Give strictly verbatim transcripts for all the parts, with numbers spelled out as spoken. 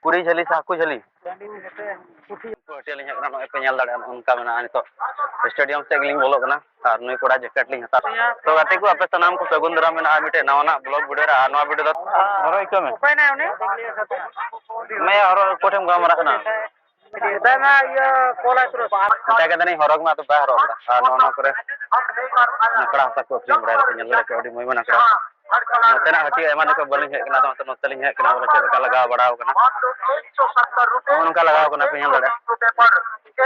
ᱯᱩᱨᱤ ᱡᱷᱟᱹᱞᱤ ᱥᱮ ᱦᱟᱹᱠᱩ ᱡᱷᱟᱹᱞᱤ? ᱩᱱᱠᱩ ᱦᱟᱹᱴᱤᱭᱟᱹ ᱞᱤᱧ ᱦᱮᱡ ᱠᱟᱱᱟ, ᱱᱚᱜᱼᱚᱭ ᱯᱮ ᱧᱮᱞ ᱫᱟᱲᱮᱭᱟᱜᱼᱟ, ᱚᱱᱠᱟ ᱢᱮᱱᱟᱜᱼᱟ᱾ ᱱᱤᱛᱚᱜ ᱥᱴᱮᱰᱤᱭᱟᱢ ᱥᱮᱫ ᱜᱮᱞᱤᱧ ᱵᱚᱞᱚᱜ ᱠᱟᱱᱟ ᱟᱨ ᱱᱩᱭ ᱠᱚᱲᱟ ᱡᱮᱠᱮᱴ ᱞᱤᱧ ᱦᱟᱛᱟᱣ᱾ ᱛᱚ ᱜᱟᱛᱮ ᱠᱚ, ᱟᱯᱮ ᱥᱟᱱᱟᱢ ᱠᱚ ᱥᱟᱹᱜᱩᱱ ᱫᱟᱨᱟᱢ ᱢᱮᱱᱟᱜᱼᱟ ᱢᱤᱫᱴᱮᱡ ᱱᱟᱣᱟᱱᱟᱜ ᱵᱞᱚᱜ ᱵᱷᱤᱰᱤᱭᱳ ᱨᱮ᱾ ᱟᱨ ᱱᱚᱣᱟ ᱵᱷᱤᱰᱤᱭᱳ ᱫᱚ ᱦᱚᱨᱚᱜ ᱟᱹᱭᱠᱟᱹᱣ ᱢᱮ᱾ ᱚᱠᱚᱭ ᱱᱟᱭ ᱩᱱᱤ? ᱢᱮ ᱦᱚᱨᱚᱜ ᱚᱠᱚᱭ ᱴᱷᱮᱱ ᱜᱟᱞᱢᱟᱨᱟᱜ ᱠᱟᱱᱟ? ᱢᱮᱛᱟᱭ ᱢᱮ, ᱤᱭᱟᱹ, ᱠᱚᱞ ᱟᱭ ᱛᱩᱨᱟᱹ᱾ ᱢᱮᱛᱟᱭ ᱠᱟᱱ ᱛᱟᱦᱮᱱᱟᱹᱧ ᱦᱚᱨᱚᱜᱽ ᱢᱮ, ᱟᱫᱚ ᱵᱟᱭ ᱦᱚᱨᱚᱜ ᱞᱮᱫᱟ᱾ ᱟᱨ ᱱᱚᱜᱼᱚ ᱱᱚᱣᱟ ᱠᱚᱨᱮ ᱟᱠᱷᱲᱟ ᱦᱟᱥᱟ ᱠᱚ ᱟᱹᱠᱷᱨᱤᱧ ᱵᱟᱲᱟᱭ ᱫᱟᱠᱚ, ᱧᱮᱞ ᱫᱟᱲᱮ ᱠᱚ, ᱟᱹᱰᱤ ᱢᱚᱡᱽ ᱢᱚᱡᱽ ᱟᱠᱷᱲᱟ᱾ ᱱᱚᱛᱮᱱᱟᱜ ᱦᱟᱹᱴᱤᱭᱟᱹ ᱟᱭᱢᱟ ᱫᱤᱱ ᱠᱷᱚᱱ ᱵᱟᱹᱞᱤᱧ ᱦᱮᱡ ᱠᱟᱱᱟ, ᱟᱫᱚ ᱱᱚᱛᱮ ᱞᱤᱧ ᱦᱮᱡ ᱠᱟᱱᱟ, ᱵᱚᱞᱮ ᱪᱮᱫ ᱞᱮᱠᱟ ᱞᱟᱜᱟᱣ ᱵᱟᱲᱟᱣ ᱠᱟᱱᱟ᱾ ᱱᱚᱜᱼᱚ ᱱᱚᱝᱠᱟ ᱞᱟᱜᱟᱣ ᱠᱟᱱᱟ ᱯᱮ, ᱧᱮᱞ ᱫᱟᱲᱮᱭᱟᱜᱼᱟ᱾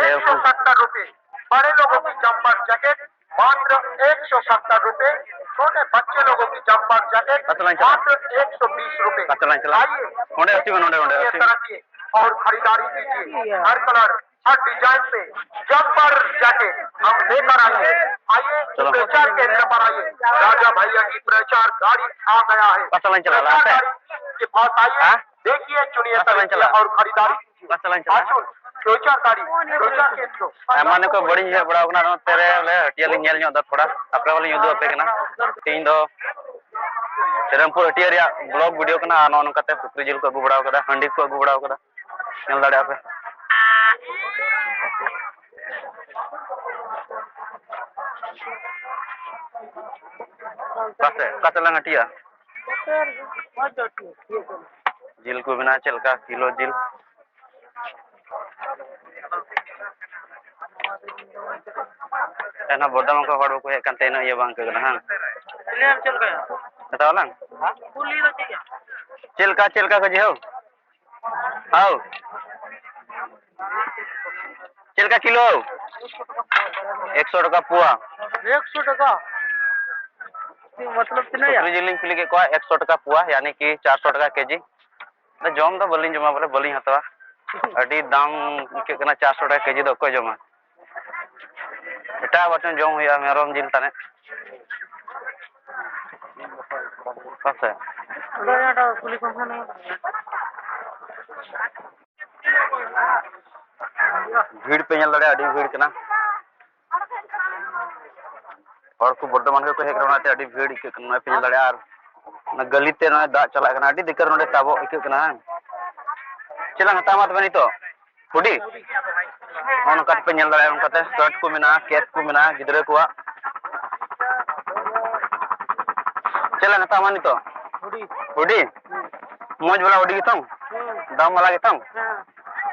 ᱮᱠ ᱥᱚ ᱥᱟᱛᱛᱟᱨ ᱨᱩᱯᱤᱭᱟ, ᱵᱟᱲᱮ ᱞᱳᱜᱳ ᱠᱤ ᱡᱟᱢᱯᱟᱨ ᱡᱮᱠᱮᱴ, ᱢᱟᱛᱨᱚ ᱮᱠ ᱥᱚ ᱥᱟᱛᱛᱟᱨ ᱨᱩᱯᱤᱭᱟ, ᱪᱷᱳᱴᱮ ᱵᱟᱪᱪᱮ ᱞᱳᱜᱳ ᱠᱤ ᱡᱟᱢᱯᱟᱨ ᱡᱮᱠᱮᱴ, ᱢᱟᱛᱨᱚ ᱮᱠ ᱥᱚ ᱵᱤᱥ ᱨᱩᱯᱤᱭᱟ᱾ ᱚᱠᱟ ᱪᱟᱞᱟᱜ ᱤᱧ ᱪᱟᱞᱟᱜ? ᱟᱭᱮ, ᱱᱚᱰᱮ ᱦᱚᱪᱚ ᱢᱮ, ᱱᱚᱰᱮ, ᱱᱚᱰᱮ ᱦᱚᱪᱚ ᱢᱮ᱾ ᱛᱟᱨᱟᱠᱤ ᱟᱨ ᱠᱷᱟᱨᱤᱫᱟᱨᱤ ᱠᱤᱡᱤᱭᱮ, ᱦᱟᱨ ᱠᱟᱞᱟᱨ, ᱦᱟᱨ ᱰᱤᱡᱟᱭᱤᱱ ᱯᱮ ᱡᱟᱢᱯᱟᱨ ᱡᱮᱠᱮᱴ ᱦᱟᱢ ᱞᱮᱠᱟᱨ ᱟᱭᱮ, ᱟᱭᱮ ᱪᱚᱞᱚ᱾ ᱯᱨᱚᱪᱟᱨ ᱠᱮᱱᱫᱨᱚ ᱯᱟᱨ ᱟᱭᱮ, ᱨᱟᱡᱟ ᱵᱷᱟᱭᱭᱟ ᱠᱤ ᱯᱨᱚᱪᱟᱨ ᱜᱟᱲᱤ ᱟ ᱜᱟᱭᱟ ᱦᱟᱭ᱾ ᱚᱠᱟ ᱪᱟᱞᱟᱜ ᱤᱧ ᱪᱟᱞᱟᱜ? ᱯᱨᱚᱪᱟᱨ ᱞᱟᱦᱟ ᱥᱮᱫ? ᱜᱟᱲᱤ ᱠᱮ ᱯᱟᱥ ᱟᱭᱮ, ᱦᱮᱸ? ᱫᱮᱠᱷᱤᱭᱮ ᱪᱩᱱᱤᱭᱮ ᱛᱟᱨᱟᱠᱤ ᱟᱨ ᱠᱷᱟᱨᱤᱫᱟᱨᱤ ᱠᱤᱡᱤᱭᱮ᱾ ᱟᱪᱪᱷᱟ, ᱞᱟᱝ ᱪᱟᱞᱟᱜᱼᱟ᱾ ᱟᱪᱪᱷᱟ, ᱯᱨᱚᱪᱟᱨ ᱜᱟᱲᱤ, ᱯᱨᱚᱪᱟᱨ ᱠᱮᱱᱫᱨᱚ᱾ ᱟᱭᱢᱟ ᱫᱤᱱ ᱠᱷᱚᱱ ᱵᱟᱹᱞᱤᱧ ᱦᱮᱡ ᱵᱟᱲᱟᱣ ᱠᱟᱱᱟ ᱱᱚᱛᱮ ᱨᱮ, ᱵᱚᱞᱮ ᱦᱟᱹᱴᱤᱭᱟᱹ ᱞᱤᱧ ᱧᱮᱞ ᱧᱚᱜ ᱮᱫᱟ ᱛᱷᱚᱲᱟ, ᱟᱯᱮ ᱦᱚᱸᱞᱤᱧ ᱩᱫᱩᱜ ᱟᱯᱮ ᱠᱟᱱᱟ᱾ ᱛᱮᱦᱮᱧ ᱫᱚ ᱥᱮᱨᱮᱢᱯᱩᱨ ᱦᱟᱹᱴᱤᱭᱟᱹ ᱨᱮᱭᱟᱜ ᱵᱞᱚᱜ ᱵᱷᱤᱰᱤᱭᱳ ᱠᱟᱱᱟ᱾ ᱟᱨ ᱱᱚᱜᱼᱚ ᱱᱚᱝᱠᱟᱛᱮ ᱥᱩᱠᱨᱤ ᱡᱤᱞ ᱠᱚ ᱟᱹᱜᱩ ᱵᱟᱲᱟᱣ ᱠᱟᱫᱟ, ᱦᱟᱺᱰᱤ ᱠᱚ ᱟᱹᱜᱩ ᱵᱟᱲᱟᱣ ᱠᱟᱫᱟ, ᱧᱮᱞ ᱫᱟᱲᱮᱭᱟᱜᱼᱟ ᱯᱮ᱾ ᱚᱠᱟ ᱥᱮᱫ, ᱚᱠᱟ ᱥᱮᱫ ᱞᱟᱝ ᱦᱟᱹᱴᱤᱭᱟ? ᱡᱤᱞ ᱠᱚ ᱢᱮᱱᱟᱜᱼᱟ, ᱪᱮᱫ ᱞᱮᱠᱟ ᱠᱤᱞᱳ ᱡᱤᱞ? ᱮᱱᱦᱚᱸ ᱵᱚᱨᱫᱷᱚᱢᱟᱱ ᱠᱷᱚᱱ ᱦᱚᱲ ᱵᱟᱠᱚ ᱦᱮᱡ ᱠᱟᱱ ᱛᱮ ᱩᱱᱟᱹᱜ ᱤᱭᱟᱹ ᱵᱟᱝ ᱟᱹᱭᱠᱟᱹᱜ ᱠᱟᱱᱟ, ᱦᱟᱝ? ᱦᱟᱛᱟᱣ ᱟᱞᱟᱝ? ᱪᱮᱫ ᱞᱮᱠᱟ, ᱪᱮᱫ ᱞᱮᱠᱟ ᱠᱚ ᱡᱤᱦᱟᱹᱣ? ᱦᱟᱣ᱾ ᱪᱮᱫ ᱞᱮᱠᱟ ᱠᱤᱞᱳ? ᱮᱠᱥᱚ ᱴᱟᱠᱟ ᱯᱳᱣᱟ᱾ ᱮᱠᱥᱚ ᱴᱟᱠᱟ? ᱢᱚᱛᱞᱚᱵ ᱛᱤᱱᱟᱹᱜ ᱭᱟ? ᱥᱩᱠᱨᱤ ᱡᱤᱞ ᱞᱤᱧ ᱠᱩᱞᱤ ᱠᱮᱫ ᱠᱚᱣᱟ, ᱮᱠᱥᱚ ᱴᱟᱠᱟ ᱯᱳᱣᱟ, ᱭᱟᱱᱤ ᱠᱤ ᱪᱟᱨᱥᱚ ᱴᱟᱠᱟ ᱠᱮᱡᱤ᱾ ᱟᱫᱚ ᱡᱚᱢ ᱫᱚ ᱵᱟᱹᱞᱤᱧ ᱡᱚᱢᱟ, ᱵᱚᱞᱮ ᱵᱟᱹᱞᱤᱧ ᱦᱟᱛᱟᱣᱟ᱾ ᱟᱹᱰᱤ ᱫᱟᱢ ᱟᱹᱭᱠᱟᱹᱜ ᱠᱟᱱᱟ, ᱪᱟᱨᱥᱚ ᱴᱟᱠᱟ ᱠᱮᱡᱤ ᱫᱚ ᱚᱠᱚᱭ ᱡᱚᱢᱟ? ᱮᱴᱟᱜ ᱵᱟᱨ ᱪᱚᱝ ᱡᱚᱢ ᱦᱩᱭᱩᱜᱼᱟ, ᱢᱮᱨᱚᱢ ᱡᱤᱞ ᱛᱟᱱᱮᱡ᱾ ᱦᱮᱸ ᱥᱮ? ᱵᱷᱤᱲ ᱯᱮ ᱧᱮᱞ ᱫᱟᱲᱮᱭᱟᱜᱼᱟ, ᱟᱹᱰᱤ ᱵᱷᱤᱲ ᱠᱟᱱᱟ᱾ ᱦᱚᱲ ᱠᱚ ᱵᱚᱨᱫᱷᱚᱢᱟᱱ ᱠᱷᱚᱱ ᱠᱚ ᱦᱮᱡ ᱠᱟᱱᱟ, ᱚᱱᱟᱛᱮ ᱟᱹᱰᱤ ᱵᱷᱤᱲ ᱟᱹᱭᱠᱟᱹᱜ ᱠᱟᱱᱟ᱾ ᱱᱚᱜᱼᱚᱭ ᱯᱮ ᱧᱮᱞ ᱫᱟᱲᱮᱭᱟᱜᱼᱟ, ᱟᱨ ᱚᱱᱟ ᱜᱟᱹᱞᱤ ᱛᱮ ᱱᱚᱜᱼᱚᱭ ᱫᱟᱜ ᱪᱟᱞᱟᱜ ᱠᱟᱱᱟ, ᱟᱹᱰᱤ ᱫᱤᱠᱠᱟᱛ ᱱᱚᱰᱮ ᱛᱟᱵᱚᱜ ᱟᱹᱭᱠᱟᱹᱜ ᱠᱟᱱᱟ, ᱦᱮᱸ᱾ ᱪᱮᱫ ᱞᱟᱝ ᱦᱟᱛᱟᱣᱟ ᱢᱟ ᱛᱚᱵᱮ ᱱᱤᱛᱚᱜ? ᱦᱩᱰᱤ? ᱱᱚᱜᱼᱚ ᱱᱚᱝᱠᱟ ᱯᱮ ᱧᱮᱞ ᱫᱟᱲᱮᱭᱟᱜᱼᱟ, ᱚᱱᱠᱟᱛᱮ ᱥᱟᱨᱴ ᱠᱚ ᱢᱮᱱᱟᱜᱼᱟ, ᱠᱮᱯ ᱠᱚ ᱢᱮᱱᱟᱜᱼᱟ ᱜᱤᱫᱽᱨᱟᱹ ᱠᱚᱣᱟᱜ᱾ ᱪᱮᱫ ᱞᱟᱝ ᱦᱟᱛᱟᱣᱟ ᱢᱟ ᱱᱤᱛᱚᱜ? ᱦᱩᱰᱤ᱾ ᱢᱚᱡᱽ ᱵᱟᱞᱟ ᱦᱩᱰᱤ ᱜᱮᱛᱚᱝ? ᱫᱟᱢ ᱵᱟᱞᱟ ᱜᱮᱛᱚᱝ?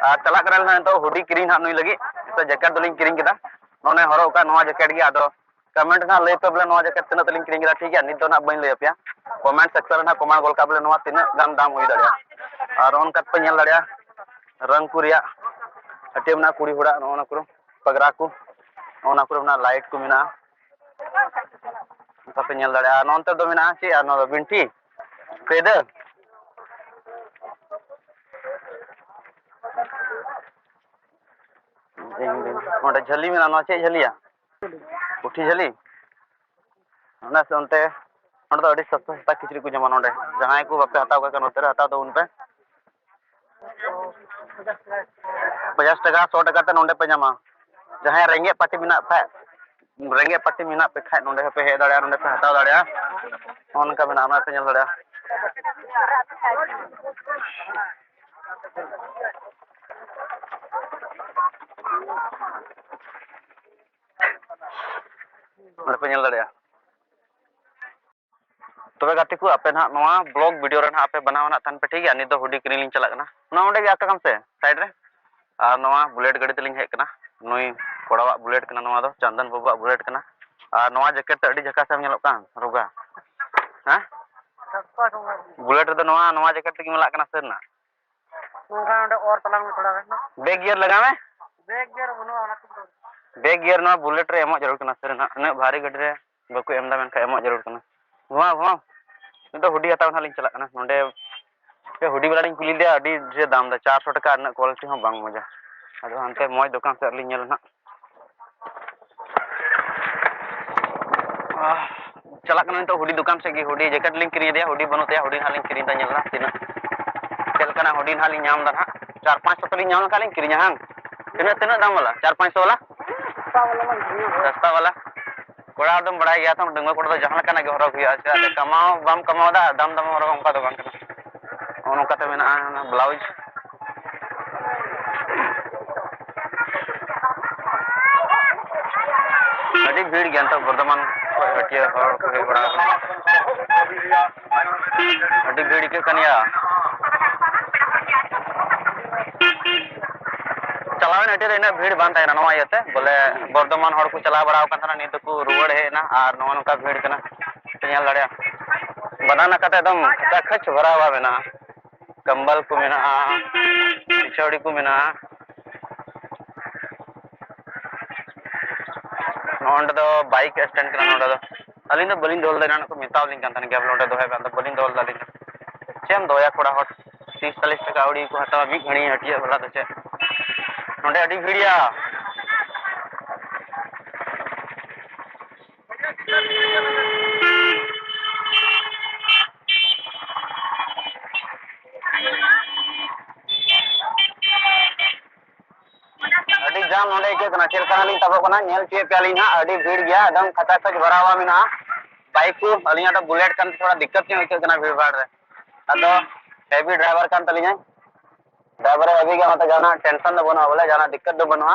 ᱟᱨ ᱪᱟᱞᱟᱜ ᱠᱟᱱᱟᱞᱮ ᱱᱟᱦᱟᱜ ᱱᱤᱛᱚᱜ ᱦᱩᱰᱤ ᱠᱤᱨᱤᱧ ᱱᱟᱦᱟᱜ ᱱᱩᱭ ᱞᱟᱹᱜᱤᱫ᱾ ᱱᱤᱛᱚᱜ ᱡᱮᱠᱮᱴ ᱫᱚᱞᱤᱧ ᱠᱤᱨᱤᱧ ᱠᱮᱫᱟ᱾ ᱱᱚᱜᱼᱚᱭ ᱦᱚᱨᱚᱜ ᱟᱠᱟᱫ ᱱᱚᱣᱟ ᱡᱮᱠᱮᱴ ᱜᱮ᱾ ᱟᱫᱚ ᱠᱚᱢᱮᱱᱴ ᱨᱮ ᱱᱟᱦᱟᱜ ᱞᱟᱹᱭ ᱯᱮ ᱵᱚᱞᱮ ᱱᱚᱣᱟ ᱡᱮᱠᱮᱴ ᱛᱤᱱᱟᱹᱜ ᱛᱮᱞᱤᱧ ᱠᱤᱨᱤᱧ ᱠᱮᱫᱟ, ᱴᱷᱤᱠ ᱜᱮᱭᱟ? ᱱᱤᱛ ᱫᱚ ᱱᱟᱦᱟᱜ ᱵᱟᱹᱧ ᱞᱟᱹᱭ ᱟᱯᱮᱭᱟ᱾ ᱠᱚᱢᱮᱱᱴ ᱥᱮᱠᱥᱚᱱ ᱨᱮ ᱱᱟᱦᱟᱜ ᱠᱚᱢᱮᱱᱴ ᱜᱚᱞ ᱠᱟᱜ ᱵᱚᱞᱮ ᱱᱚᱣᱟ ᱛᱤᱱᱟᱹᱜ ᱜᱟᱱ ᱫᱟᱢ ᱦᱩᱭ ᱫᱟᱲᱮᱭᱟᱜᱼᱟ᱾ ᱟᱨ ᱚᱱᱠᱟ ᱯᱮ ᱧᱮᱞ ᱫᱟᱲᱮᱭᱟᱜᱼᱟ ᱨᱚᱝ ᱠᱚ ᱨᱮᱭᱟᱜ ᱦᱟᱹᱴᱤᱭᱟᱹ ᱢᱮᱱᱟᱜᱼᱟ, ᱠᱩᱲᱤ ᱦᱚᱲᱟᱜ ᱱᱚᱜᱼᱚ ᱱᱟ ᱠᱚᱨᱮ ᱯᱟᱜᱽᱨᱟ ᱠᱚ, ᱱᱚᱜᱼᱚ ᱱᱟ ᱠᱚᱨᱮ ᱢᱮᱱᱟᱜᱼᱟ, ᱞᱟᱭᱤᱴ ᱠᱚ ᱢᱮᱱᱟᱜᱼᱟ, ᱚᱱᱠᱟ ᱯᱮ ᱧᱮᱞ ᱫᱟᱲᱮᱭᱟᱜᱼᱟ᱾ ᱟᱨ ᱱᱚᱱᱛᱮ ᱫᱚ ᱢᱮᱱᱟᱜᱼᱟ ᱪᱮᱫ? ᱟᱨ ᱱᱚᱣᱟ ᱫᱚ ᱵᱤᱱᱴᱷᱤ, ᱠᱟᱹᱭᱫᱟᱹ, ᱚᱸᱰᱮ ᱡᱷᱟᱹᱞᱤ ᱢᱮᱱᱟᱜᱼᱟ᱾ ᱱᱚᱣᱟ ᱪᱮᱫ ᱡᱷᱟᱹᱞᱤᱭᱟ? ᱯᱩᱴᱷᱤ ᱡᱷᱟᱹᱞᱤ᱾ ᱚᱱᱟ ᱥᱮ ᱚᱱᱛᱮ, ᱚᱸᱰᱮ ᱫᱚ ᱟᱹᱰᱤ ᱥᱚᱥᱛᱟ ᱥᱚᱥᱛᱟ ᱠᱤᱪᱨᱤᱡ ᱠᱚ ᱧᱟᱢᱚᱜᱼᱟ ᱱᱚᱰᱮ᱾ ᱡᱟᱦᱟᱸᱭ ᱠᱚ ᱵᱟᱯᱮ ᱦᱟᱛᱟᱣ ᱠᱟᱜ ᱠᱷᱟᱱ, ᱱᱚᱛᱮ ᱨᱮ ᱦᱟᱛᱟᱣ ᱛᱟᱵᱚᱱ ᱯᱮ᱾ ᱯᱚᱧᱪᱟᱥ ᱴᱟᱠᱟ, ᱥᱚ ᱴᱟᱠᱟ ᱛᱮ ᱱᱚᱰᱮ ᱯᱮ ᱧᱟᱢᱟ᱾ ᱡᱟᱦᱟᱸᱭ ᱨᱮᱸᱜᱮᱡ ᱯᱟᱹᱴᱤ ᱢᱮᱱᱟᱜ ᱯᱮ, ᱨᱮᱸᱜᱮᱡ ᱯᱟᱹᱴᱤ ᱢᱮᱱᱟᱜ ᱯᱮ ᱠᱷᱟᱡ, ᱱᱚᱰᱮ ᱦᱚᱸᱯᱮ ᱦᱮᱡ ᱫᱟᱲᱮᱭᱟᱜᱼᱟ, ᱱᱚᱰᱮ ᱯᱮ ᱦᱟᱛᱟᱣ ᱫᱟᱲᱮᱭᱟᱜᱼᱟ᱾ ᱱᱚᱜᱼᱚ ᱱᱚᱝᱠᱟ ᱢᱮᱱᱟᱜᱼᱟ, ᱚᱱᱟ ᱯᱮ ᱧᱮᱞ ᱫᱟᱲᱮᱭᱟᱜᱼᱟ᱾ ᱱᱚᱰᱮ ᱯᱮ ᱧᱮᱞ ᱫᱟᱲᱮᱭᱟᱜᱼᱟ᱾ ᱛᱚᱵᱮ ᱜᱟᱛᱮ ᱠᱚ, ᱟᱯᱮ ᱱᱟᱦᱟᱜ ᱱᱚᱣᱟ ᱵᱞᱚᱜ ᱵᱷᱤᱰᱤᱭᱳ ᱨᱮ ᱱᱟᱦᱟᱜ ᱟᱯᱮ ᱵᱮᱱᱟᱣ ᱱᱟᱦᱟᱜ ᱛᱟᱦᱮᱱ ᱯᱮ, ᱴᱷᱤᱠ ᱜᱮᱭᱟ? ᱱᱤᱛ ᱫᱚ ᱦᱩᱰᱤ ᱠᱤᱨᱤᱧ ᱞᱤᱧ ᱪᱟᱞᱟᱜ ᱠᱟᱱᱟ᱾ ᱱᱚᱣᱟ ᱚᱸᱰᱮ ᱜᱮ ᱟᱠᱟ ᱠᱟᱱ ᱥᱮ ᱥᱟᱭᱤᱰ ᱨᱮ᱾ ᱟᱨ ᱱᱚᱣᱟ ᱵᱩᱞᱮᱴ ᱜᱟᱹᱰᱤ ᱛᱮᱞᱤᱧ ᱦᱮᱡ ᱠᱟᱱᱟ᱾ ᱱᱩᱭ ᱠᱚᱲᱟᱣᱟᱜ ᱵᱩᱞᱮᱴ ᱠᱟᱱᱟ ᱱᱚᱣᱟ ᱫᱚ, ᱪᱟᱱᱫᱚᱱ ᱵᱟᱹᱵᱩᱣᱟᱜ ᱵᱩᱞᱮᱴ ᱠᱟᱱᱟ᱾ ᱟᱨ ᱱᱚᱣᱟ ᱡᱮᱠᱮᱴ ᱛᱮ ᱟᱹᱰᱤ ᱡᱷᱟᱠᱟᱥ ᱮᱢ ᱧᱮᱞᱚᱜ ᱠᱟᱱ, ᱨᱳᱜᱟ᱾ ᱦᱮᱸ? ᱵᱩᱞᱮᱴ ᱨᱮᱫᱚ ᱱᱚᱣᱟ, ᱱᱚᱣᱟ ᱡᱮᱠᱮᱴ ᱛᱮᱜᱮ ᱢᱮᱞᱟᱜ ᱠᱟᱱᱟ ᱥᱟᱹᱨᱤᱱᱟᱜ᱾ ᱱᱚᱝᱠᱟ ᱚᱸᱰᱮ ᱚᱨ ᱛᱟᱞᱟᱝ ᱢᱮ ᱛᱷᱚᱲᱟ ᱜᱟᱱ᱾ ᱵᱮᱠ ᱜᱤᱭᱟᱨ ᱞᱟᱜᱟᱣ ᱢᱮ᱾ ᱵᱮᱠ ᱜᱤᱭᱟᱨ ᱵᱟᱹᱱᱩᱜᱼᱟ, ᱚᱱᱟ ᱛᱮᱜᱮ ᱫᱚ᱾ ᱵᱮᱠ ᱜᱤᱭᱟᱨ ᱱᱚᱣᱟ ᱵᱩᱞᱮᱴ ᱨᱮ ᱮᱢᱚᱜ ᱡᱟᱹᱨᱩᱲ ᱠᱟᱱᱟ ᱥᱟᱹᱨᱤᱱᱟᱜ, ᱩᱱᱟᱹᱜ ᱵᱷᱟᱨᱤ ᱜᱟᱹᱰᱤ ᱨᱮ ᱵᱟᱠᱚ ᱮᱢ ᱮᱫᱟ, ᱢᱮᱱᱠᱷᱟᱱ ᱮᱢᱚᱜ ᱡᱟᱹᱨᱩᱲ ᱠᱟᱱᱟ᱾ ᱜᱷᱩᱢᱟᱣ, ᱜᱷᱩᱢᱟᱣ᱾ ᱱᱤᱛᱚᱜ ᱦᱩᱰᱤ ᱦᱟᱛᱟᱣ ᱱᱟᱦᱟᱜ ᱞᱤᱧ ᱪᱟᱞᱟᱜ ᱠᱟᱱᱟ᱾ ᱱᱚᱰᱮ ᱦᱩᱰᱤ ᱵᱟᱞᱟ ᱞᱤᱧ ᱠᱩᱞᱤ ᱞᱮᱫᱮᱭᱟ, ᱟᱹᱰᱤ ᱰᱷᱮᱨ ᱫᱟᱢ ᱮᱫᱟ, ᱪᱟᱨᱥᱚ ᱴᱟᱠᱟ, ᱨᱮᱱᱟᱜ ᱠᱳᱣᱟᱞᱤᱴᱤ ᱦᱚᱸ ᱵᱟᱝ ᱢᱚᱡᱟ᱾ ᱟᱫᱚ ᱦᱟᱱᱛᱮ ᱢᱚᱡᱽ ᱫᱚᱠᱟᱱ ᱥᱮᱫ ᱞᱤᱧ ᱧᱮᱞᱟ ᱱᱟᱦᱟᱜ᱾ ᱟᱦ, ᱪᱟᱞᱟᱜ ᱠᱟᱱᱟ ᱱᱤᱛᱚᱜ ᱦᱩᱰᱤ ᱫᱚᱠᱟᱱ ᱥᱮᱫ ᱜᱮ᱾ ᱦᱩᱰᱤ ᱡᱮᱠᱮᱴ ᱞᱤᱧ ᱠᱤᱨᱤᱧ ᱟᱫᱮᱭᱟ, ᱦᱩᱰᱤ ᱵᱟᱹᱱᱩᱜ ᱛᱟᱭᱟ, ᱦᱩᱰᱤ ᱱᱟᱦᱟᱜ ᱞᱤᱧ ᱠᱤᱨᱤᱧ ᱮᱫᱟ, ᱧᱮᱞ ᱫᱟ ᱛᱤᱱᱟᱹᱜ, ᱪᱮᱫ ᱞᱮᱠᱟᱱᱟᱜ ᱦᱩᱰᱤ ᱱᱟᱦᱟᱜ ᱞᱤᱧ ᱧᱟᱢ ᱮᱫᱟ ᱱᱟᱦᱟᱜ᱾ ᱪᱟᱨ ᱯᱟᱸᱪ ᱥᱚ ᱛᱮᱞᱤᱧ ᱧᱟᱢ ᱞᱮᱠᱷᱟᱱ ᱞᱤᱧ ᱠᱤᱨᱤᱧᱟ ᱦᱟᱝ᱾ ᱛᱤᱱᱟᱹᱜ, ᱛᱤᱱᱟᱹᱜ ᱫᱟᱢ ᱵᱟᱞᱟ? ᱪᱟᱨ ᱯᱟᱸᱪ ᱥᱚ ᱵᱟᱞᱟ? ᱥᱟᱥᱛᱟ ᱵᱟᱞᱟ ᱞᱤᱧ ᱠᱤᱨᱤᱧᱟ᱾ ᱥᱟᱥᱛᱟ ᱵᱟᱞᱟ᱾ ᱠᱚᱲᱟ ᱦᱚᱲ ᱫᱚᱢ ᱵᱟᱲᱟᱭ ᱜᱮᱭᱟ ᱛᱚ, ᱰᱟᱺᱜᱩᱣᱟᱹ ᱠᱚᱲᱟ ᱫᱚ ᱡᱟᱦᱟᱸ ᱞᱮᱠᱟᱱᱟᱜ ᱜᱮ ᱦᱚᱨᱚᱜ ᱦᱩᱭᱩᱜᱼᱟ᱾ ᱪᱮᱫᱟᱜ ᱥᱮ ᱠᱟᱢᱟᱣ ᱵᱟᱢ ᱠᱟᱢᱟᱣ ᱮᱫᱟ, ᱫᱟᱢ ᱫᱟᱢ ᱦᱚᱨᱚᱜᱟ, ᱚᱱᱠᱟ ᱫᱚ ᱵᱟᱝ ᱠᱟᱱᱟ᱾ ᱱᱚᱜᱼᱚ ᱱᱚᱝᱠᱟᱛᱮ ᱢᱮᱱᱟᱜᱼᱟ ᱚᱱᱟ ᱵᱞᱟᱣᱩᱡᱽ᱾ ᱟᱹᱰᱤ ᱵᱷᱤᱲ ᱜᱮᱭᱟ ᱱᱤᱛᱚᱜ ᱵᱚᱨᱫᱷᱚᱢᱟᱱ ᱠᱷᱚᱱ ᱦᱟᱹᱴᱭᱟᱹ ᱦᱚᱲ ᱠᱚ ᱦᱮᱡ ᱵᱟᱲᱟ ᱟᱠᱟᱱᱟ᱾ ᱟᱹᱰᱤ ᱵᱷᱤᱲ ᱟᱹᱭᱠᱟᱹᱜ ᱠᱟᱱ ᱜᱮᱭᱟ᱾ ᱪᱟᱞᱟᱣᱮᱱ ᱦᱟᱹᱴᱭᱟᱹ ᱨᱮ ᱤᱱᱟᱹᱜ ᱵᱷᱤᱲ ᱵᱟᱝ ᱛᱟᱦᱮᱸ ᱠᱟᱱᱟ, ᱱᱚᱣᱟ ᱤᱭᱟᱹᱛᱮ ᱵᱚᱞᱮ ᱵᱚᱨᱫᱷᱚᱢᱟᱱ ᱦᱚᱲ ᱠᱚ ᱪᱟᱞᱟᱣ ᱵᱟᱲᱟ ᱟᱠᱟᱱ ᱛᱟᱦᱮᱱᱟ, ᱱᱤᱛ ᱫᱚᱠᱚ ᱨᱩᱣᱟᱹᱲ ᱦᱮᱡ ᱮᱱᱟ ᱟᱨ ᱱᱚᱜᱼᱚ ᱱᱚᱝᱠᱟ ᱵᱷᱤᱲ ᱠᱟᱱᱟ᱾ ᱯᱮ ᱧᱮᱞ ᱫᱟᱲᱮᱭᱟᱜᱼᱟ, ᱵᱟᱱᱟ ᱱᱟᱠᱷᱟ ᱛᱮ ᱮᱠᱫᱚᱢ ᱠᱷᱟᱪᱟ ᱠᱷᱟᱪ ᱵᱷᱚᱨᱟᱣ ᱢᱮᱱᱟᱜᱼᱟ᱾ ᱠᱟᱢᱵᱟᱞ ᱠᱚ ᱢᱮᱱᱟᱜᱼᱟ, ᱪᱷᱟᱹᱣᱲᱤ ᱠᱚ ᱢᱮᱱᱟᱜᱼᱟ᱾ ᱱᱚᱰᱮ ᱫᱚ ᱵᱟᱭᱤᱠ ᱥᱴᱮᱱᱰ ᱠᱟᱱᱟ᱾ ᱱᱚᱰᱮ ᱫᱚ ᱟᱹᱞᱤᱧ ᱫᱚ ᱵᱟᱹᱞᱤᱧ ᱫᱚᱦᱚ ᱞᱮᱫᱟ, ᱮᱱᱟᱱ ᱠᱚ ᱢᱮᱛᱟᱣᱟᱞᱤᱧ ᱠᱟᱱ ᱛᱟᱦᱮᱱ ᱜᱮᱭᱟ, ᱵᱚᱞᱮ ᱱᱚᱰᱮ ᱫᱚᱦᱚᱭ ᱯᱮ, ᱟᱫᱚ ᱵᱟᱹᱞᱤᱧ ᱫᱚᱦᱚ ᱞᱮᱫᱟ ᱟᱹᱞᱤᱧ ᱫᱚ᱾ ᱪᱮᱫ ᱮᱢ ᱫᱚᱦᱚᱭᱟ ᱠᱚᱲᱟ ᱦᱚᱲ, ᱛᱤᱥ ᱪᱟᱞᱤᱥ ᱴᱟᱠᱟ ᱟᱹᱣᱲᱤ ᱠᱚ ᱦᱟᱛᱟᱣᱟ ᱢᱤᱫ ᱜᱷᱟᱹᱲᱤᱡ ᱦᱟᱹᱴᱤᱭᱟᱹ ᱵᱟᱞᱟ ᱫᱚ ᱪᱮᱫ᱾ ᱱᱚᱰᱮ ᱟᱹᱰᱤ ᱵᱷᱤᱲ ᱭᱟ᱾ ᱟᱹᱰᱤ ᱡᱟᱢ ᱱᱚᱰᱮ ᱟᱹᱭᱠᱟᱹᱜ ᱠᱟᱱᱟ᱾ ᱪᱮᱫ ᱞᱮᱠᱟ ᱞᱤᱧ ᱛᱟᱵᱚᱜ ᱠᱟᱱᱟ, ᱧᱮᱞ ᱦᱚᱪᱚᱭᱮᱫ ᱯᱮᱭᱟᱞᱤᱧ ᱦᱟᱸᱜ, ᱟᱹᱰᱤ ᱵᱷᱤᱲ ᱜᱮᱭᱟ, ᱮᱠᱫᱚᱢ ᱠᱷᱟᱪᱟ ᱠᱷᱚᱪ ᱵᱷᱚᱨᱟᱣ ᱢᱮᱱᱟᱜᱼᱟ᱾ ᱵᱟᱭᱤᱠ ᱠᱚ, ᱟᱹᱞᱤᱧᱟᱜ ᱫᱚ ᱵᱩᱞᱮᱴ ᱠᱟᱱ ᱛᱮ ᱛᱷᱚᱲᱟ ᱫᱤᱠᱠᱟᱛ ᱧᱚᱜ ᱟᱹᱭᱠᱟᱹᱜ ᱠᱟᱱᱟ ᱵᱷᱤᱲ ᱵᱷᱟᱲ ᱨᱮ᱾ ᱟᱫᱚ ᱦᱮᱵᱤ ᱰᱨᱟᱭᱵᱷᱟᱨ ᱠᱟᱱ ᱛᱟᱹᱞᱤᱧᱟᱭ, ᱰᱨᱟᱭᱵᱷᱟᱨ ᱦᱮᱵᱤ ᱜᱮ, ᱚᱱᱟᱛᱮ ᱡᱟᱦᱟᱱᱟᱜ ᱴᱮᱱᱥᱚᱱ ᱫᱚ ᱵᱟᱹᱱᱩᱜᱼᱟ, ᱵᱚᱞᱮ ᱡᱟᱦᱟᱱᱟᱜ ᱫᱤᱠᱠᱟᱛ ᱫᱚ ᱵᱟᱹᱱᱩᱜᱼᱟ᱾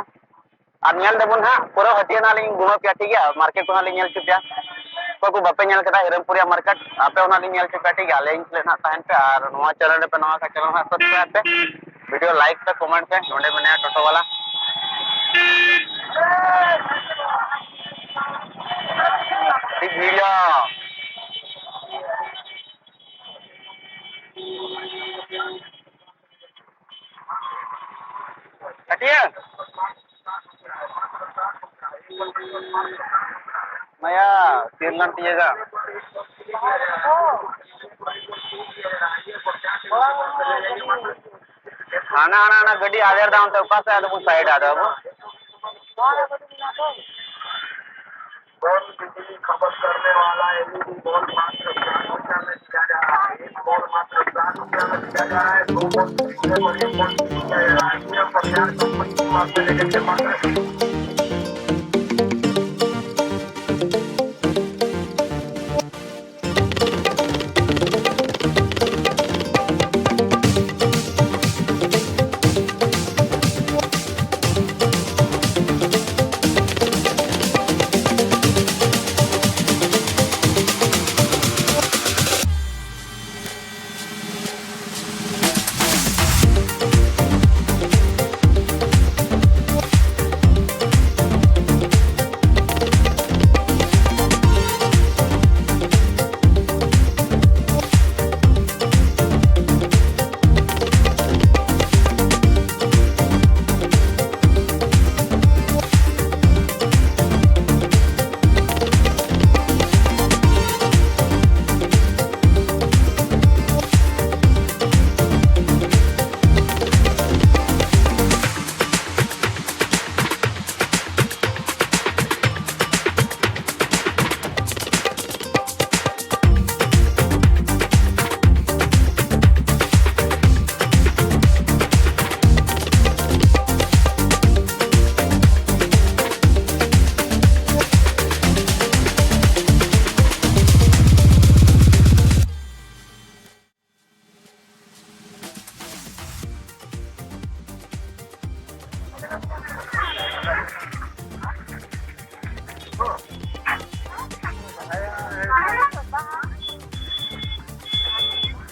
ᱟᱨ ᱧᱮᱞ ᱫᱟᱵᱚᱱ ᱦᱟᱸᱜ, ᱯᱩᱨᱟᱹ ᱦᱟᱹᱴᱭᱟᱹ ᱱᱟᱦᱟᱜ ᱞᱤᱧ ᱜᱷᱩᱢᱟᱹᱣ ᱯᱮᱭᱟ, ᱴᱷᱤᱠ ᱜᱮᱭᱟ? ᱢᱟᱨᱠᱮᱴ ᱠᱚ ᱦᱟᱸᱜ ᱞᱤᱧ ᱧᱮᱞ ᱦᱚᱪᱚ ᱯᱮᱭᱟ᱾ ᱚᱠᱚᱭ ᱠᱚ ᱵᱟᱯᱮ ᱧᱮᱞ ᱠᱟᱫᱟ ᱦᱤᱨᱚᱢᱯᱩᱨᱤᱭᱟ ᱢᱟᱨᱠᱮᱴ, ᱟᱯᱮ ᱚᱱᱟ ᱞᱤᱧ ᱧᱮᱞ ᱦᱚᱪᱚ ᱯᱮᱭᱟ, ᱴᱷᱤᱠ ᱜᱮᱭᱟ? ᱟᱞᱮ ᱤᱧ ᱥᱮᱞᱮᱫ ᱱᱟᱦᱟᱜ ᱛᱟᱦᱮᱱ ᱯᱮ, ᱟᱨ ᱱᱚᱣᱟ ᱪᱮᱱᱮᱞ ᱨᱮᱯᱮ ᱱᱟᱣᱟ ᱠᱷᱟᱱ ᱪᱮᱱᱮᱞ ᱦᱟᱸᱜ ᱥᱟᱵᱥᱠᱨᱟᱭᱤᱵ ᱯᱮ, ᱵᱷᱤᱰᱤᱭᱳ ᱞᱟᱭᱤᱠ ᱯᱮ, ᱠᱚᱢᱮᱱᱴ ᱯᱮ᱾ ᱱᱚᱰᱮ ᱢᱮᱱᱟᱭᱟ ᱴᱳᱴᱳ ᱵᱟᱞᱟ᱾ ᱴᱷᱤᱠ ᱵᱷᱤᱲ ᱜᱮᱭᱟ᱾ ᱦᱟᱹᱴᱭᱟᱹ? ᱢᱟᱭᱟ, ᱛᱤᱱ ᱜᱟᱱ ᱛᱤᱭᱟᱹᱜᱟ? ᱦᱟᱱᱟ, ᱦᱟᱱᱟ, ᱦᱟᱱᱟ ᱜᱟᱹᱰᱤ ᱟᱫᱮᱨ ᱫᱟ ᱚᱱᱛᱮ, ᱚᱠᱟ ᱥᱮᱫ ᱟᱫᱚ ᱵᱚᱱ ᱥᱟᱭᱤᱰ ᱟᱫᱚ ᱟᱵᱚ? कौन बिजली खपत करने वाला एलईडी बल्ब मात्र चार रुपया में दिया जा रहा है। एक बल्ब मात्र चार रुपया में दिया जा रहा है, दो बल्ब कितने बड़े बल्ब दिया जा रहा है, ये प्रचार कंपनी की बात है, लेकिन ये मात्र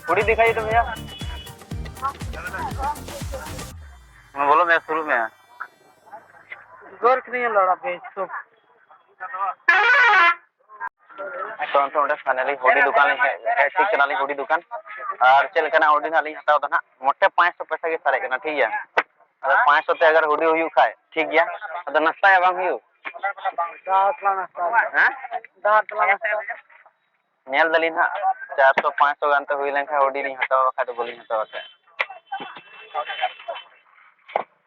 ᱦᱩᱰᱤ ᱫᱮᱠᱷᱟᱭ ᱫᱚ ᱵᱷᱮᱭᱟ᱾ ᱵᱚᱞᱚ ᱢᱮ, ᱥᱩᱨᱩᱜ ᱢᱮ᱾ ᱜᱚᱨ ᱠᱤᱫᱤᱧᱟ ᱞᱟᱲᱟ ᱵᱮᱥ ᱛᱚ᱾ ᱛᱚ ᱱᱤᱛᱚᱜ ᱚᱸᱰᱮ finally ᱦᱩᱰᱤ ᱫᱚᱠᱟᱱ ᱞᱤᱧ ᱦᱮᱡ, ᱦᱮᱡ ᱴᱷᱤᱠ ᱠᱟᱱᱟᱞᱤᱧ ᱦᱩᱰᱤ ᱫᱚᱠᱟᱱ᱾ ᱟᱨ ᱪᱮᱫ ᱞᱮᱠᱟᱱᱟᱜ ᱦᱩᱰᱤ ᱱᱟᱦᱟᱜ ᱞᱤᱧ ᱦᱟᱛᱟᱣ ᱫᱟ ᱱᱟᱦᱟᱜ, ᱢᱚᱴᱮ ᱯᱟᱸᱪᱥᱚ ᱯᱚᱭᱥᱟ ᱜᱮ ᱥᱟᱨᱮᱡ ᱠᱟᱱᱟ, ᱴᱷᱤᱠ ᱜᱮᱭᱟ᱾ ᱟᱫᱚ ᱯᱟᱸᱪᱥᱚ ᱛᱮ ᱟᱜᱟᱨ ᱦᱩᱰᱤ ᱦᱩᱭᱩᱜ ᱠᱷᱟᱡ, ᱴᱷᱤᱠ ᱜᱮᱭᱟ᱾ ᱟᱫᱚ ᱱᱟᱥᱛᱟᱭᱟ ᱵᱟᱝ ᱦᱩᱭᱩᱜ? ᱫᱟᱜ ᱛᱮᱞᱟ ᱱᱟᱥᱛᱟ᱾ ᱦᱮᱸ? ᱫᱟᱜ ᱛᱮᱞᱟ ᱱᱟᱥᱛᱟ᱾ ᱧᱮᱞ ᱫᱟᱞᱤᱧ ᱦᱟᱸᱜ, ᱪᱟᱨᱥᱚ ᱯᱟᱸᱪᱥᱚ ᱜᱟᱱ ᱛᱮ ᱦᱩᱭ ᱞᱮᱱᱠᱷᱟᱱ ᱦᱩᱰᱤ ᱞᱤᱧ ᱦᱟᱛᱟᱣᱟ, ᱵᱟᱠᱷᱟᱡ ᱫᱚ ᱵᱟᱹᱞᱤᱧ ᱦᱟᱛᱟᱣᱟ ᱛᱮ᱾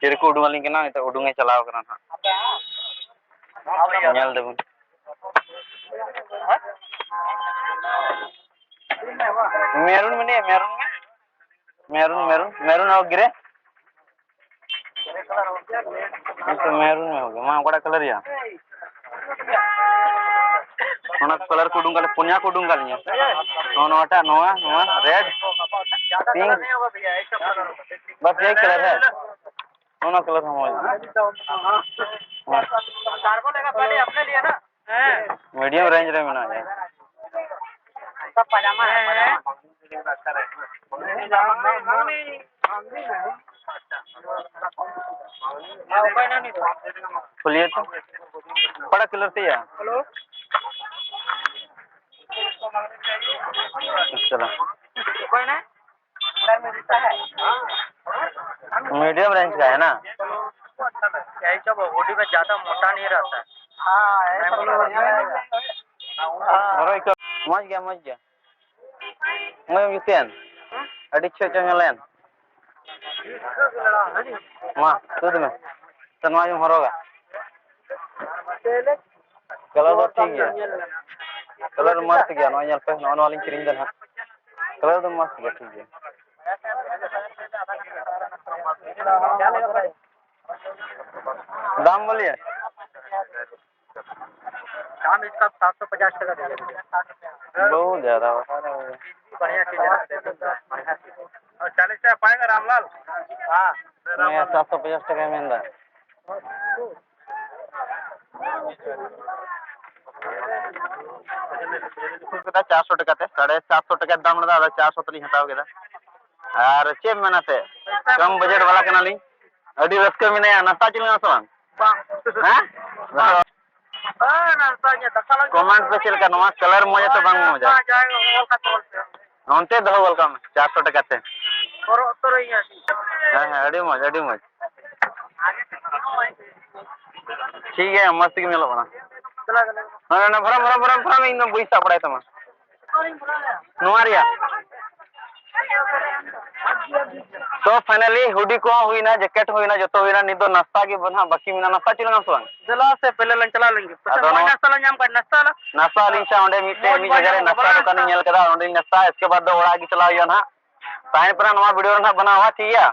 ᱪᱮᱫ ᱠᱚ ᱩᱰᱩᱝ ᱟᱹᱞᱤᱧ ᱠᱟᱱᱟ, ᱱᱤᱛᱚᱜ ᱩᱰᱩᱝ ᱮ ᱪᱟᱞᱟᱣ ᱠᱟᱱᱟ ᱦᱟᱸᱜ᱾ ᱧᱮᱞ ᱫᱟᱵᱚᱱ᱾ ᱢᱮᱨᱩᱱ ᱢᱮᱱᱟᱭᱟ, ᱢᱮᱨᱩᱱ ᱢᱮ᱾ ᱢᱮᱨᱩᱱ, ᱢᱮᱨᱩᱱ, ᱢᱮᱨᱩᱱ ᱟᱨ ᱜᱨᱮ᱾ ᱢᱮᱨᱩᱱ ᱢᱮ ᱦᱳᱜᱟ, ᱢᱟ ᱚᱠᱟᱴᱟᱜ colour ᱭᱟ? ᱚᱱᱟ colour ᱠᱚ ᱩᱰᱩᱝ ᱠᱟᱞᱮ, ᱯᱩᱱᱭᱟ ᱠᱚ ᱩᱰᱩᱝ ᱠᱟᱞᱤᱧᱟ᱾ ᱱᱚᱣᱟ, ᱱᱚᱣᱟᱴᱟᱜ, ᱱᱚᱣᱟ, ᱱᱚᱣᱟ red, pink, ᱵᱟᱥ ᱮᱭ colour ᱦᱮ᱾ ᱚᱱᱟ colour ᱦᱚᱸ ᱢᱚᱡᱽ᱾ Medium range ᱨᱮ ᱢᱮᱱᱟᱜ ᱜᱮᱭᱟ᱾ ᱠᱷᱩᱞᱤᱭᱮ ᱛᱚ᱾ ᱚᱠᱟᱴᱟᱜ colour ᱛᱮᱭᱟ? ᱟᱪᱪᱷᱟ᱾ मीडियम रेंज का है ना? यही सब हुडी में ज्यादा मोटा नहीं रहता है। ᱦᱚᱨᱚᱜ ᱠᱟᱜ ᱢᱚᱡᱽ ᱜᱮᱭᱟ, ᱢᱚᱡᱽ ᱜᱮᱭᱟ᱾ ᱢᱚᱡᱽ ᱮᱢ ᱡᱩᱛᱮᱱ? ᱟᱹᱰᱤ ᱪᱷᱚᱡ ᱪᱚ ᱧᱮᱞᱮᱱ᱾ ᱢᱟ, ᱛᱩᱫ ᱢᱮ᱾ ᱛᱚ, ᱱᱚᱣᱟ ᱜᱮᱢ ᱦᱚᱨᱚᱜᱟ᱾ ᱠᱟᱞᱟᱨ ᱫᱚ ᱴᱷᱤᱠ ᱜᱮᱭᱟ᱾ ᱠᱟᱞᱟᱨ ᱢᱚᱡᱽ ᱜᱮᱭᱟ᱾ ᱱᱚᱜᱼᱚᱭ ᱧᱮᱞ ᱯᱮ, ᱱᱚᱜᱼᱚ ᱱᱚᱣᱟ ᱞᱤᱧ ᱠᱤᱨᱤᱧ ᱫᱟ ᱱᱟᱦᱟᱜ᱾ ᱠᱟᱞᱟᱨ ᱫᱚ ᱢᱚᱡᱽ ᱜᱮᱭᱟ, ᱴᱷᱤᱠ ᱜᱮᱭᱟ᱾ दाम बोलिए। दाम इसका सात सौ पचास टका दीजिए। बहुत ज्यादा बता रहे हो। बढ़िया चीज है ना, बढ़िया चीज है। और चालीस टका पाएगा रामलाल? हाँ। ᱱᱤᱭᱟᱹ ᱥᱟᱛᱥᱚ ᱯᱚᱪᱟᱥ ᱴᱟᱠᱟᱭ ᱢᱮᱱᱫᱟ᱾ ᱠᱮᱫᱟ ᱪᱟᱨᱥᱚ ᱴᱟᱠᱟ ᱛᱮ, ᱥᱟᱲᱮ ᱥᱟᱛᱥᱚ ᱴᱟᱠᱟ ᱫᱟᱢ ᱞᱮᱫᱟ, ᱟᱫᱚ ᱪᱟᱨᱥᱚ ᱛᱮᱞᱤᱧ ᱦᱟᱛᱟᱣ ᱠᱮᱫᱟ᱾ ᱟᱨ ᱪᱮᱫ ᱮᱢ ᱢᱮᱱᱟ ᱛᱮ, ᱠᱚᱢ ᱵᱟᱡᱮᱴ ᱵᱟᱞᱟ ᱠᱟᱱᱟᱞᱤᱧ᱾ ᱟᱹᱰᱤ ᱨᱟᱹᱥᱠᱟᱹ ᱢᱮᱱᱟᱭᱟ, ᱱᱟᱥᱛᱟ ᱪᱮᱫ ᱞᱮᱠᱟ ᱥᱮ ᱵᱟᱝ? ᱵᱟᱝ᱾ ᱦᱮᱸ? ᱦᱮᱸ, ᱱᱟᱥᱛᱟ ᱜᱮ, ᱫᱟᱠᱟ ᱞᱟᱝ ᱡᱚᱢ ᱠᱚᱢᱮᱱᱴ ᱯᱮ ᱪᱮᱫ ᱞᱮᱠᱟ, ᱱᱚᱣᱟ ᱠᱟᱞᱟᱨ ᱢᱚᱡᱟ ᱥᱮ ᱵᱟᱝ ᱢᱚᱡᱟ? ᱦᱮᱸ, ᱡᱟᱦᱟᱸᱭ ᱚᱞ ᱠᱟᱜ ᱛᱟᱵᱚᱱ ᱯᱮ᱾ ᱚᱱᱛᱮ ᱫᱚᱦᱚ ᱜᱚᱫ ᱠᱟᱜ ᱢᱮ, ᱪᱟᱨᱥᱚ ᱴᱟᱠᱟ ᱛᱮ᱾ ᱦᱚᱨᱚᱜ ᱩᱛᱟᱹᱨᱟᱹᱧ ᱦᱟᱸᱜ᱾ ᱦᱮᱸ, ᱦᱮᱸ, ᱟᱹᱰᱤ ᱢᱚᱡᱽ, ᱟᱹᱰᱤ ᱢᱚᱡᱽ᱾ ᱴᱷᱤᱠ ᱜᱮᱭᱟ, ᱢᱚᱡᱽ ᱛᱮᱜᱮᱢ ᱧᱮᱞᱚᱜ ᱠᱟᱱᱟ᱾ ᱫᱮᱞᱟ, ᱫᱮᱞᱟ᱾ ᱦᱮᱸ, ᱚᱱᱟ ᱵᱷᱚᱨᱟᱢ, ᱵᱷᱚᱨᱟᱢ, ᱵᱷᱚᱨᱟᱢ, ᱵᱷᱚᱨᱟᱢ, ᱤᱧ ᱫᱚ ᱵᱟᱹᱧ ᱥᱟᱵ ᱵᱟᱲᱟᱭ ᱛᱟᱢᱟ᱾ ᱱᱚᱣᱟ ᱨᱮᱭᱟᱜ᱾ ᱛᱚ, finally, ᱦᱩᱰᱤ ᱠᱚᱦᱚᱸ ᱦᱩᱭᱱᱟ, ᱡᱮᱠᱮᱴ ᱦᱩᱭᱱᱟ, ᱡᱚᱛᱚ ᱦᱩᱭᱱᱟ᱾ ᱱᱤᱛ ᱫᱚ ᱱᱟᱥᱛᱟ ᱜᱮ ᱱᱟᱦᱟᱜ ᱵᱟᱹᱠᱤ ᱢᱮᱱᱟᱜᱼᱟ᱾ ᱱᱟᱥᱛᱟ ᱪᱮᱫ ᱞᱮᱠᱟ ᱥᱮ ᱵᱟᱝ? ᱫᱮᱞᱟ ᱥᱮ, ᱯᱮᱞᱮ ᱞᱟᱝ ᱪᱟᱞᱟᱣ ᱞᱮᱱ ᱜᱮ᱾ ᱯᱟᱥᱮᱡ ᱟᱫᱚ ᱢᱚᱡᱽ ᱱᱚᱣᱟ ᱱᱟᱥᱛᱟ ᱞᱟᱝ ᱧᱟᱢ ᱠᱷᱟᱡ, ᱱᱟᱥᱛᱟ ᱞᱟᱝ᱾ ᱱᱟᱥᱛᱟ ᱟᱹᱞᱤᱧ ᱥᱮ ᱚᱸᱰᱮ ᱢᱤᱫᱴᱮᱡ ᱢᱚᱡᱽ ᱢᱤᱫ ᱢᱚᱡᱽ ᱡᱟᱭᱜᱟ ᱨᱮ ᱧᱟᱢᱚᱜᱼᱟ, ᱱᱟᱥᱛᱟ ᱵᱟᱞᱟᱝ ᱫᱚᱠᱟᱱᱤᱧ ᱱᱟᱥᱛᱟ᱾ ᱧᱮᱞ ᱠᱮᱫᱟ, ᱚᱸᱰᱮᱧ ᱱᱟᱥᱛᱟ, ᱤᱥᱠᱮ ᱵᱟᱫᱽ ᱫᱚ ᱚᱲᱟᱜ ᱜᱮ ᱪᱟᱞᱟᱣ ᱦᱩᱭᱩᱜᱼᱟ ᱱᱟᱦᱟᱜ᱾ ᱛᱟᱦᱮᱱ ᱯᱮ ᱱᱟᱦᱟᱜ, ᱱᱚᱣᱟ video ᱨᱮ ᱱᱟᱦᱟᱜ ᱵᱮᱱᱟᱣᱟ, ᱴᱷᱤᱠ ᱜᱮᱭᱟ?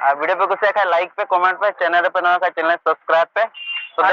ᱟᱨ video ᱯᱮ ᱠᱩᱥᱤᱭᱟᱜ ᱠᱷᱟᱡ like ᱯᱮ, comment ᱯᱮ, channel ᱨᱮ ᱯᱮ ᱱᱟᱣᱟ ᱠᱷᱟᱡ channel subscribe ᱯᱮ᱾